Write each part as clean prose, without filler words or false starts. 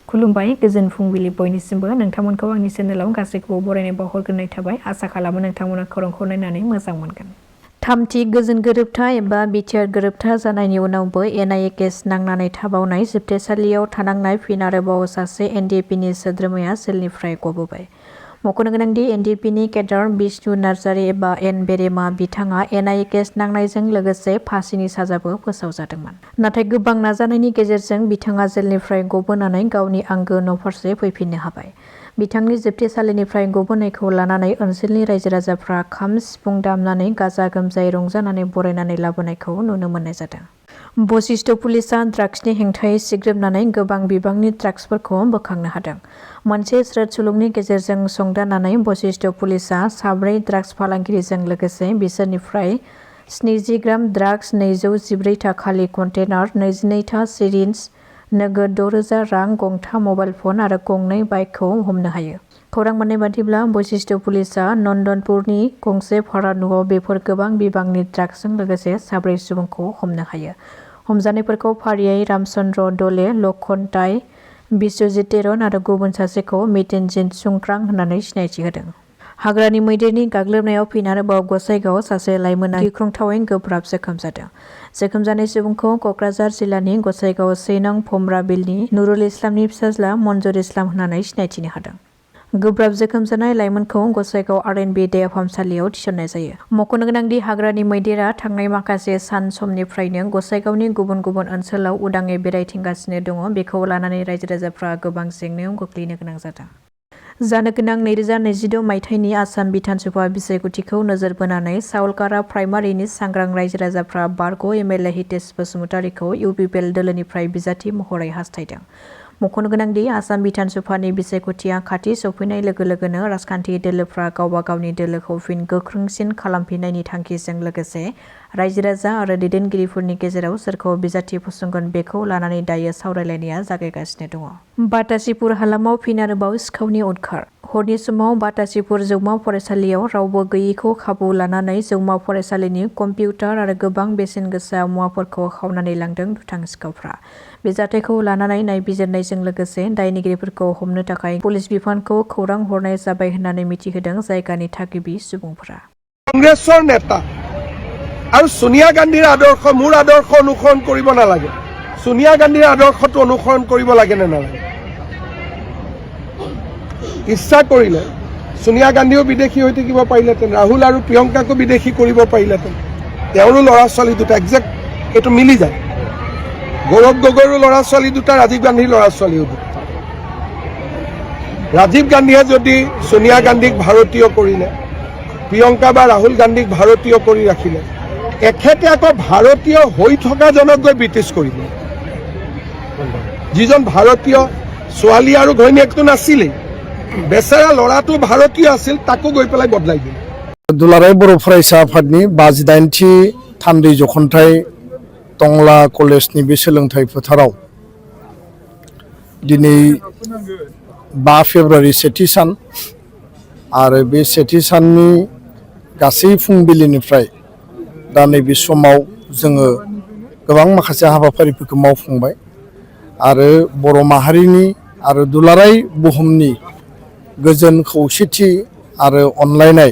खुलुमबाय गोजोन फुंबिलि बयनिसिमबो नोंथांमोनखौ आंनि चेनेलाव गासैखौबो बरायनाय बावहरग्रोनाय थाबाय आसा खालामो नोंथांमोना खौरांखौ नायनानै मोजां मोनगोन। थामथि गोजोन गोरोबथा एबा बिटिआर गोरोबथा जानायनि उनावबो एनआइए केस नांनानै थाबावनाय जोबथेसालियाव थानांनाय फिन आरोबाव सासे एनडिएफनि सोद्रोमाया जेलनिफ्राय गबोबाय। मख'नो गोनांदि एनडिएफनि केडार बिष्णु नार्जारि एबा एन बेरेमा बिथाङा एनआइए केस नांनायजों लोगोसे फासिनि साजाबो फोसावजादोंमोन। नाथाय गोबां नाजानायनि गेजेरजों बिथाङा जेलनिफ्राय गबोनानै गावनि आंगो न'फारसे फैफिननो हाबाय। बिथांनि जोबथेसालिनिफ्राय गबोनायखौ लानानै ओनसोलनि रायजो राजाफ्रा खाम सिफुं दामनानै गाजा गोमजायै रंजानानै बरायनानै लाबोनायखौ नुनो मोननाय जादों। बशिष्ट पुलिसआ ड्राग्सनि हेंथायै सिग्रोमनानै गोबां बिबांनि ड्राग्सफोरखौ बोखांनो हादों। मोनसे स्रोद सुलुंनि गेजेरजों संदाननानै बशिष्ट पुलिसआ साब्रै ड्राग्स फालांगिरिजों लोगोसे बिसोरनिफ्राय 70 ग्राम ड्राग्स, 214 था खालि कन्टेनार, 22 था सिरिन्ज, नोगोद 6,000 रां, गंथाम मबाइल फन आरो गंनै बाइकखौ हमनो हायो। खौरां मोननाय बादिब्ला बशिष्ट पुलिसआ नन्दनपुरनि गंसे भारा न'आव बेफोर गोबां बिबांनि ड्राग्सजों लोगोसे साब्रै सुबुंखौ हमनो हायो। हमजानायफोरखौ फारियै रामचन्द्र दले, लखनटाइ, बिश्वजित तेरन आरो गुबुन सासेखौ मितेनजित सुंक्रां होननानै सिनायथि होदों। हाग्रानि मैदेरनि गाग्लोबनायाव फिन आरोबाव गसाइगावआव सासे लाइमोना गिख्रंथावै गोब्राब जोखोम जादों। जोखोम जानाय सुबुंखौ क'क्राझार जिल्लानि गसाइगाव 1 नं भमरा बिलनि नुरुल इस्लामनि फिसाज्ला मन्जुर इस्लाम होननानै सिनायथिनो हादों। गोब्राब जोखोम जानाय लाइमोनखौ गसाइगाव आर.एन.बि. देहा फाहामसालियाव थिसननाय जायो। मख'नो गोनांदि हाग्रानि मैदेरा थांनाय माखासे सान समनिफ्रायनो गसाइगावनि गुबुन गुबुन ओनसोलाव उदाङै बेरायथिंगासिनो दङ। बेखौ लानानै रायजो राजाफ्रा गोबां जेंनायाव गोग्लैनो गोनां जादों। जानो गोनां 2026 मायथाइनि आसाम बिधानसभा बिसायख'थिखौ नोजोर बोनानै साउलकारा प्राइमारिनि सांग्रां रायजो राजाफ्रा बारग' एमएलए हितेश बसुमतारीखौ इउपिपिएल दोलोनिफ्राय बिजाथि महरै हास्थायदों। मख'नो गोनांदि आसाम बिधानसभानि बिसायख'थिया खाथि सौफैनाय लोगो लोगोनो राजखान्थि दोलोफ्रा गावबा गावनि दोलोखौ फिन गोख्रोंसिन खालामफिननायनि थांखिजों लोगोसे रायजो राजा आरो दैदेनगिरिफोरनि गेजेराव सोरखौ बिजाथि फसंगोन बेखौ लानानै दायो सावरायलायनाया जागायगासिनो दङ। बातासिपुर हालामाव फिन आरोबाव सिखावनि उदखार। हरनि समाव बातासिपुर जौमा फरायसालियाव रावबो गैयैखौ खाबु लानानै जौमा फरायसालिनि कम्पिउटार आरो गोबां बेसेन गोसा मुवाफोरखौ खावनानै लांदों दुथां सिखावफ्रा। बे जाथायखौ लानानै नायबिजिरनायजों लोगोसे दायनिगिरिफोरखौ हमनो थाखाय पुलिस बिफानखौ खौरां हरनाय जाबाय होननानै मिथिहोदों जायगानि थागिबि सुबुंफोरा। কংগ্ৰেছৰ নেতা আৰু সোনিয়া গান্ধীৰ আদৰ্শ মোৰ আদৰ্শ অনুসৰণ কৰিব নালাগে। সোনিয়া গান্ধীৰ আদৰ্শটো অনুসৰণ কৰিব লাগে নে নালাগে? ইচ্ছা কৰিলে সোনিয়া গান্ধীও বিদেশী হৈ থাকিব পাৰিলেহেঁতেন, ৰাহুল আৰু প্ৰিয়ংকাকো বিদেশী কৰিব পাৰিলেহেঁতেন। তেওঁৰো ল'ৰা ছোৱালী দুটা একজেক্ট এইটো মিলি যায়। গৌৰৱ গগৈৰো ল'ৰা ছোৱালী দুটা, ৰাজীৱ গান্ধীৰ ল'ৰা ছোৱালীও দুটা। ৰাজীৱ গান্ধীয়ে যদি সোনিয়া গান্ধীক ভাৰতীয় কৰিলে, প্ৰিয়ংকা বা ৰাহুল গান্ধীক ভাৰতীয় কৰি ৰাখিলে, এখেতে আকৌ ভাৰতীয় হৈ থকাজনক গৈ ব্ৰিটিছ কৰিলে। যিজন ভাৰতীয় ছোৱালী আৰু ঘৈণীয়েকটো নাছিলেই, বেচেৰা ল'ৰাটো ভাৰতীয় আছিল, তাকো গৈ পেলাই বদলাই দিলে। दुलाराय बर' फरायसा आफादनि 58थि थान्दै जख'न्थाइ टंला कलेजनि बे सोलोंथाइ फोथाराव दिनै 5 फेब्रुवारि सेथि सान आरो बे सेथि साननि गासै फुंबिलिनिफ्राय दा नैबे समाव जोङो गोबां माखासे हाबाफारिफोरखौ मावफुंबाय आरो बर' माहारिनि आरो दुलाराय बुहुमनि गोजोन खौसेथि आरो अनलायनाय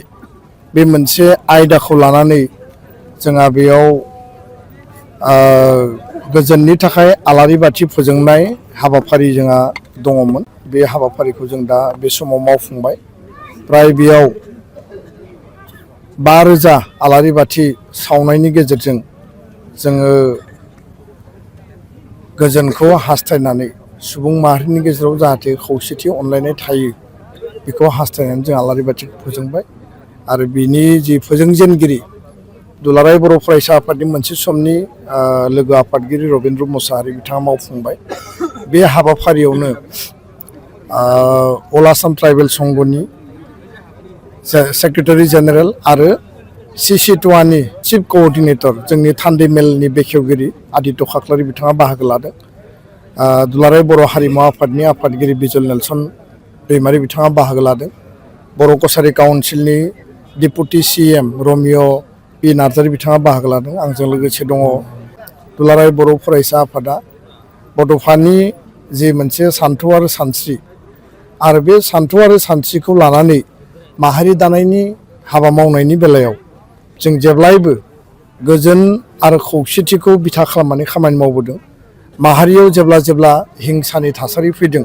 बे मोनसे आयदाखौ लानानै जोंहा बेयाव गोजोननि थाखाय आलारि बाथि फोजोंनाय हाबाफारि जोंहा दङमोन। बे हाबाफारिखौ जों दा बे समाव मावफुंबाय। प्राय बेयाव 5,000 आलारि बाथि सावनायनि गेजेरजों जोङो गोजोनखौ हास्थायनानै सुबुं माहारिनि गेजेराव जाहाथे खौसेथि अनलायनाय थायो बेखौ हास्थायनानै जों आलारि बाथि फोजोंबाय आरो बिनि जि फोजोंजेनगिरि दुलाराय बर' फरायसा आफादनि मोनसे समनि लोगो आफादगिरि रबीन्द्र मुसाहारि बिथाङा मावफुंबाय। बे हाबाफारियावनो अल आसाम ट्राइबेल संघनि सेक्रेटारि जेनेरेल आरो CC2नि चिफ कअर्डिनेटर जोंनि थान्दै मेलनि बेखेवगिरि आदित्य खाख्लारि बिथाङा बाहागो लादों। दुलाराय बर' हारिमु आफादनि आफादगिरि बिजल नेलसन दैमारि बिथाङा बाहागो लादों। बर' कसारि काउन्सिलनि deputy CM Romeo' P Narzary बिथाङा बाहागो लादों। आंजों लोगोसे दङ दुलाराय बर' फरायसा आफादा बड'फानि जि मोनसे सान्थौ आरो सानस्रि आरो बे सान्थौ आरो सानस्रिखौ लानानै माहारि दानायनि हाबा मावनायनि बेलायाव जों जेब्लायबो गोजोन आरो खौसेथिखौ बिथा खालामनानै खामानि मावबोदों। माहारियाव जेब्ला हिंसानि थासारि फैदों,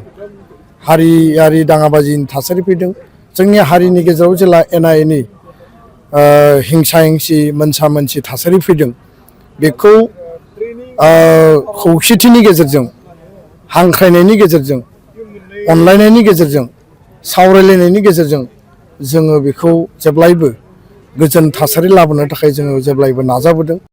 हारियारि दाङाबाजिनि थासारि फैदों, जोंनि हारिनि गेजेराव जेला एना एनि हिंसा हिंसि मोनसा मोनसि थासारि फैदों, बेखौ खौसेथिनि गेजेरजों, हांख्रायनायनि गेजेरजों, अनलायनायनि गेजेरजों, सावरायलायनायनि गेजेरजों जोङो बेखौ जेब्लायबो गोजोन थासारि लाबोनो थाखाय जोङो जेब्लायबो नाजाबोदों।